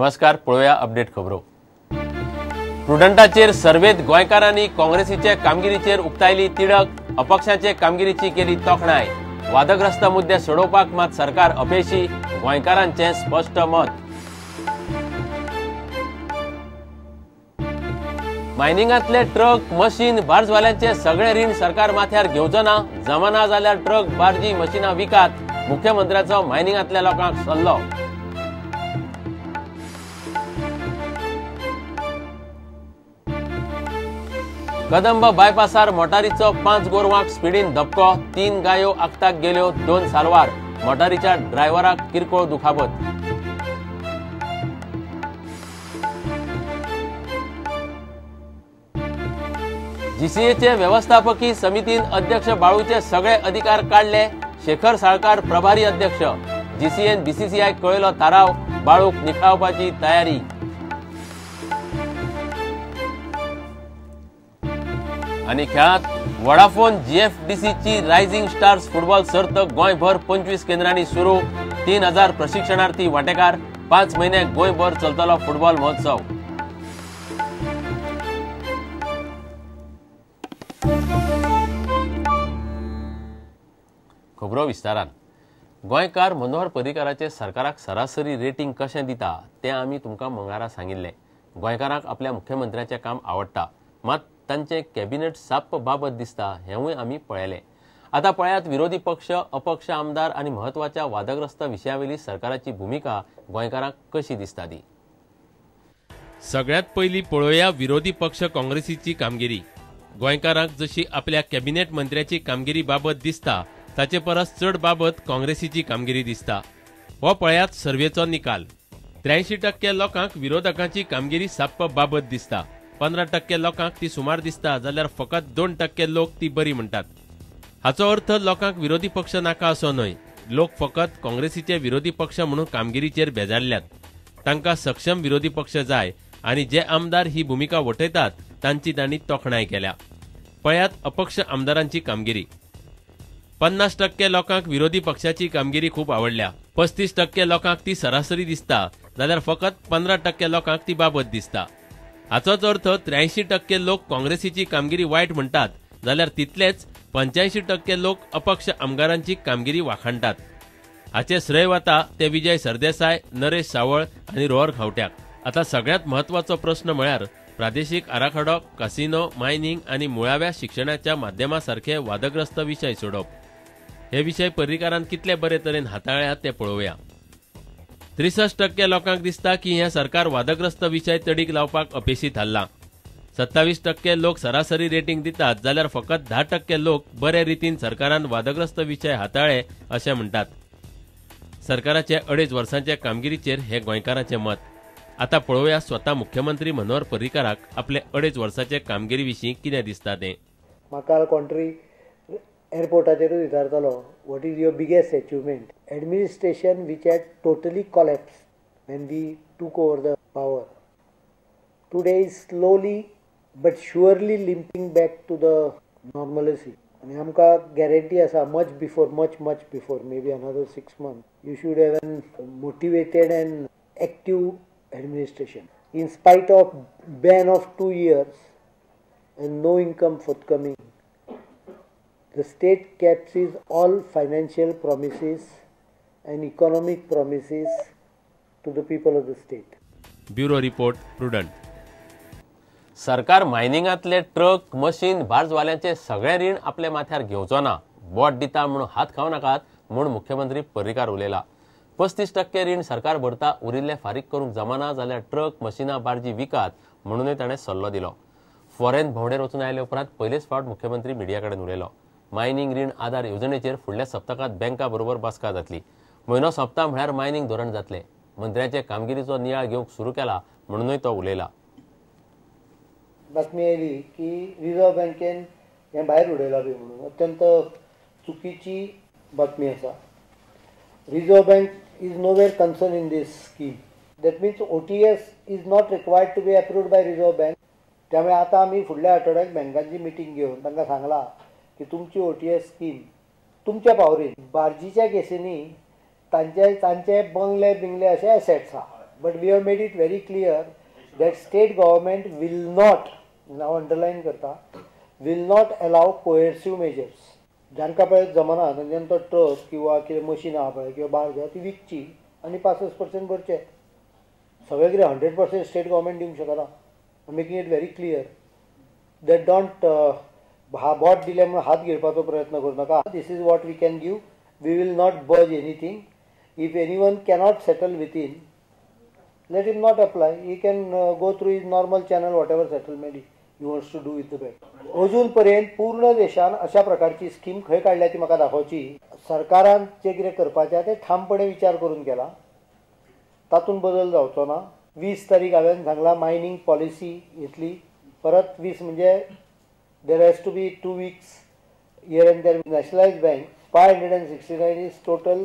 नमस्कार, पळोवया अपडेट खबरो। प्रुडंटाचेर सर्वेत गोंयकारांनी काँग्रेसीचे कामगिरीचेर उक्तायली तिडक, अपक्षाचे कामगिरीची केली तोखणाय। वादग्रस्त मुद्दे सोडोवपाक मात सरकार अपेशी, गोंयकारांचें स्पश्ट मत। मायनिंगांतले ट्रक, मशीन, बार्जवाल्यांचे सगळे रीण सरकार माथ्यार घेवचो ना, जमाना जाल्यार ट्रक, बार्जी, मशिनां विकात, मुख्यमंत्र्याचो मायनिंगांतल्या लोकांक सल्लो। कदंब बायपासार मोटारीचो 5 गोरवांक स्पिडीन धपको, 3 गायो आक्ताक गेल्यो, 2 सालवार। मोटारीच्या ड्रायव्हराक किरकोळ दुखापत। जीसीएचे व्यवस्थापकी समितीन अध्यक्ष बाळूचे सगळे अधिकार काडले, शेखर साळकार प्रभारी अध्यक्ष। जीसीएन बीसीसीआय कळयलो थाराव, बाळूक निखळावपाची तयारी। आनी खेळांत वोडाफोन जीएफडीसीची रायझिंग स्टार्स फुटबॉल सर्त गोंयभर 25 केंद्रांनी सुरू, 3000 प्रशिक्षणार्थी वांटेकार। 5 म्हयने गोंयभर चलतलो फुटबॉल महोत्सव। खबरो विस्तारान। गोंयकार मनोहर पर्रीकाराचे सरकाराक सरासरी रेटिंग कशें दिता तें आमी तुमकां मंगळारा सांगिल्लें। गोंयकारांक आपल्या मुख्यमंत्र्याचें काम आवडटा, मात तांचे कॅबिनेट साप्प बाबत दिसता हेंवूय आमी पळयलें। आतां पळयात विरोधी पक्ष, अपक्ष आमदार आनी म्हत्वाच्या वादग्रस्त विशयावेली सरकाराची भुमिका गोंयकारांक कशी दिसता ती। सगळ्यांत पयलीं पळोवया विरोधी पक्ष काँग्रेसीची कामगिरी। गोंयकारांक जशी आपल्या कॅबिनेट मंत्र्याची कामगिरी बाबत दिसता ताचे परस चड बाबत काँग्रेसीची कामगिरी दिसता। हो पळयात सर्वेचो निकाल। 83% लोकांक विरोधकांची कामगिरी साप्प बाबत दिसता, 15% लोकांक ती सुमार दिसता, जाल्यार फकत 2% लोक ती बरी म्हणटात। हाचो अर्थ लोकांक विरोधी पक्ष नाका असो न्हय, लोक फकत काँग्रेसीचे विरोधी पक्ष म्हणून कामगिरीचेर बेजारल्यात। तांकां सक्षम विरोधी पक्ष जाय आनी जे आमदार ही भुमिका वठयतात तांची तांणी तोखणाय केल्या। पळयात अपक्ष आमदारांची कामगिरी। 50% लोकांक विरोधी पक्षाची कामगिरी खूब आवडल्या, 35% लोकांक ती सरासरी दिसता, जाल्यार फकत 15% लोकांक ती बाबत दिसता। हाचोच अर्थ 83% लोक काँग्रेसीची कामगिरी वायट म्हणटात, जाल्यार तितलेच 85% लोक अपक्ष आमदारांची कामगिरी वाखाणटात। हाचे श्रेय वता ते विजय सरदेसाय, नरेश सावळ आनी रोहर खावट्याक। आतां सगळ्यांत म्हत्वाचो प्रस्न म्हळ्यार प्रादेशीक आराखडो, कसिनो, मायनिंग आनी मुळाव्या शिक्षणाच्या माध्यमा सारखे वादग्रस्त विशय सोडप। हे विशय पर्रीकारान कितले बरे तरेन हाताळ्ळ्यात ते पळोवया। 63% लोकांक दिसता की हें सरकार वादग्रस्त विशय तडीक लावपाक अपेशी थारलां। 27% लोक सरासरी रेटिंग दितात, जाल्यार फकत 10% लोक बरे रितीन सरकारान वादग्रस्त विशय हाताळ्ळे अशें म्हणटात। सरकाराचे 2.5 वर्सांचे कामगिरीचेर हे गोंयकारांचें मत। आतां पळोवया स्वता मुख्यमंत्री मनोहर पर्रीकाराक आपले 2.5 वर्साचे कामगिरी विशीं कितें दिसता तें। म्हाका कोण एअरपोर्टाचेरूय विचारतालो, what is your biggest achievement? Administration which had totally collapse when we took over the power today is slowly but surely limping back to the normalcy. आनी आमकां गॅरंटी आसा, much before, much much before, maybe another 6 months you should have an motivated and active administration. In spite of ban of 2 years and no income forthcoming, the state kept its all financial promises and economic promises to the people of the state. Bureau report, Prudent. सरकार मायनिंगांतले truck, machine, बार्जवाल्यांचे सगळे रीण आपल्या माथ्यार घेवचो ना, बोट दिता म्हणून हात खावं नाकात म्हूण मुख्यमंत्री पर्रीकार उलयला। 35% रीण सरकार भरता, उरिल्ले फारीक करूंक जमाना जाल्यार ट्रक, मशिनां, बार्जी विकात म्हणूनय ताणें सल्लो दिलो। फॉरेन भोंवडेर वचून आयले उपरांत पयलेच फावट मुख्यमंत्री मिडिया कडेन उलयलो। मायनिंग रीण आधार येवजणेचेर फुडल्या सप्तकांत बँका बरोबर बसका जातली। म्हयनो सोंपता म्हळ्यार मायनिंग धोरण जातलें। मंत्र्याचे कामगिरीचो नियाळ घेवंक सुरू केला म्हणूनय तो उलयला। बातमी आयली की रिझर्व बँकेन हें भायर उडयलां बी म्हणून, अत्यंत चुकीची बातमी आसा। Reserve Bank is nowhere concern in this scheme. That means OTS is not required to be approved by Reserve Bank. त्यामुळे आतां आमी फुडल्या आठवड्याक बँकांची मिटींग घेवन तांकां सांगलां की तुमची OTS scheme तुमच्या पावरीन बार्जीच्या केसींनी तांचे तांचे बंगले बिंगले अशे एसेट्स आहा, But we have made it very clear that state government will not, हांव अंडरलायन करता, will not allow coercive measures. जांकां पळय जमना तांच्यान तो ट्रक किंवा कितें मशीन आहा पळय किंवा बार्ज आहा ती विकची आनी 65% भरचे. सगळें कितें 100% स्टेट गव्हर्मेंट दिवंक शकना. Making it very clear that don't बोट दिलें म्हणून हात घेवपाचो प्रयत्न करूं नाका. This is what we can give. We will not budge anything. If anyone cannot settle within, let him not apply. He can go through his normal channel, whatever settlement he wants to do with the bank. अजून पर्यंत पूर्ण देशान अशा प्रकारची scheme खंय काडल्या ती म्हाका दाखोवची. सरकारान जे कितें करपाचें तें ठामपणे विचार करून केला, तातूंत बदल जावचो ना. 20 तारीख हांवें सांगला मायनींग पॉलिसी येतली परत. 20 म्हणजे there has to be 2 weeks here and there. Nationalise bank 569 is total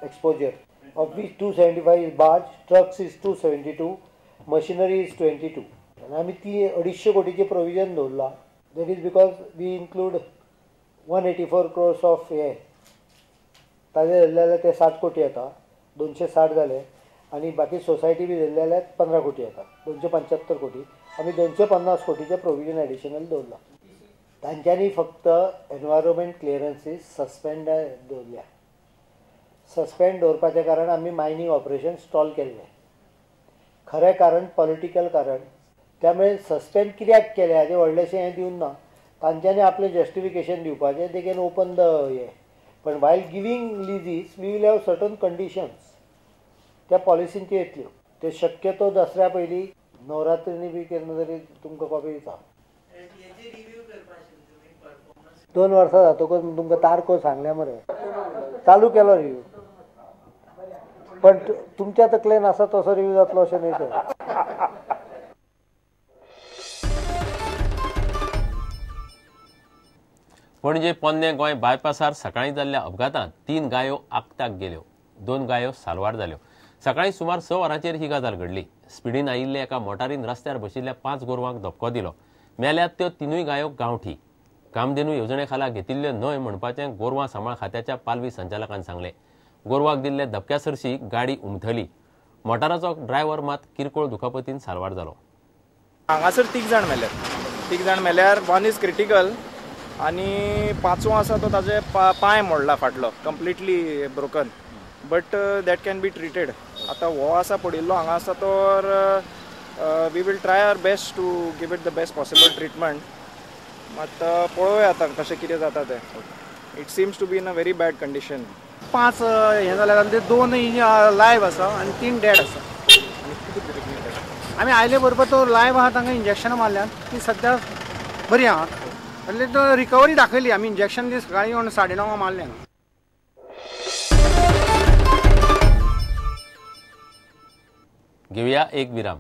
exposure, of which 275 is barge, trucks is 272, machinery is 22. आनी आमी ती 250 कोटीचें प्रोविजन दवरलां. That is because we include 184 crores of हे ताजे धरले जाल्यार ते 60 कोटी येता, 260 जाले. आनी बाकी सोसायटी बी धरले जाल्यार 15 कोटी येता, 275 कोटी. आमी 250 कोटीचें प्रोविजन एडिशनल दवरलां. तांच्यांनी फक्त एनवायरोमेंट क्लियरन्सीस सस्पेंड दवरल्या. सस्पेंड दवरपाचें कारण आमी मायनींग ऑपरेशन स्टॉल केल्लें. खरें कारण पॉलिटिकल कारण. त्यामुळे सस्पेंड कित्याक केलें हाजें व्हडलेंशें हें दिवन ना. तांच्यांनी आपलें जस्टिफिकेशन दिवपाचें, they can open the हें. पण while giving leases we will have certain conditions, त्या पॉलिसीन त्यो येतल्यो. ते शक्यतो दसऱ्या पयलीं नवरात्रींनी बी केन्ना तरी तुमकां कॉपी दिता. 2 वर्सां जातकच तुमकां तारखो सांगल्या मरे, चालू केलो रिव्यू. पण तुमच्या तकलेन आसा तसो रिव्यू जातलो अशें न्हय तें. पणजे पोन्ने गोंय बायपासार सकाळीं जाल्ल्या अपघातांत 3 गायो आक्ताक गेल्यो, 2 गायो साल्वार जाल्यो. सकाळीं सुमार 6 वरांचेर ही गजाल घडली. स्पिडीन आयिल्ल्या एका मोटारीन रस्त्यार बशिल्ल्या 5 गोरवांक धपको दिलो. मेल्यात त्यो 3 गायो गांवठी. कामधेनू येवजणे खाला घेतिल्ल्यो न्हय म्हणपाचें गोरवां सांबाळ खात्याच्या पालवी संचालकान सांगलें. गोरवाक दिल्ल्या धपक्या सरशी गाडी उमथली. मोटाराचो ड्रायव्हर मात किरकोळ दुखापतीन साल्वार जालो. हांगासर 3 जाण मेल्यात. 3 जाण मेल्यार 1 is critical आनी 5वो आसा तो ताजे पांय मोडला फाटलो, completely broken, but that can be treated. आतां हो आसा पडिल्लो हांगा आसा तो we will try our best to give it the best possible treatment. मात पळोवया आतां कशें कितें जाता तें. It seems to be in a very bad condition. 5 हें जाल्यार आनी 2 लायव्ह आसा आनी 3 डेड आसा. आमी आयले बरोबर तो लायव्ह आहा, तांकां इंजेक्शनां मारल्यात, ती सद्या बरी आहा. એટલે તો રિકવરી દાખવેલી આમ ઇન્જેક્શન જે સકાળી 9:30 મારले. घेऊया एक विराम.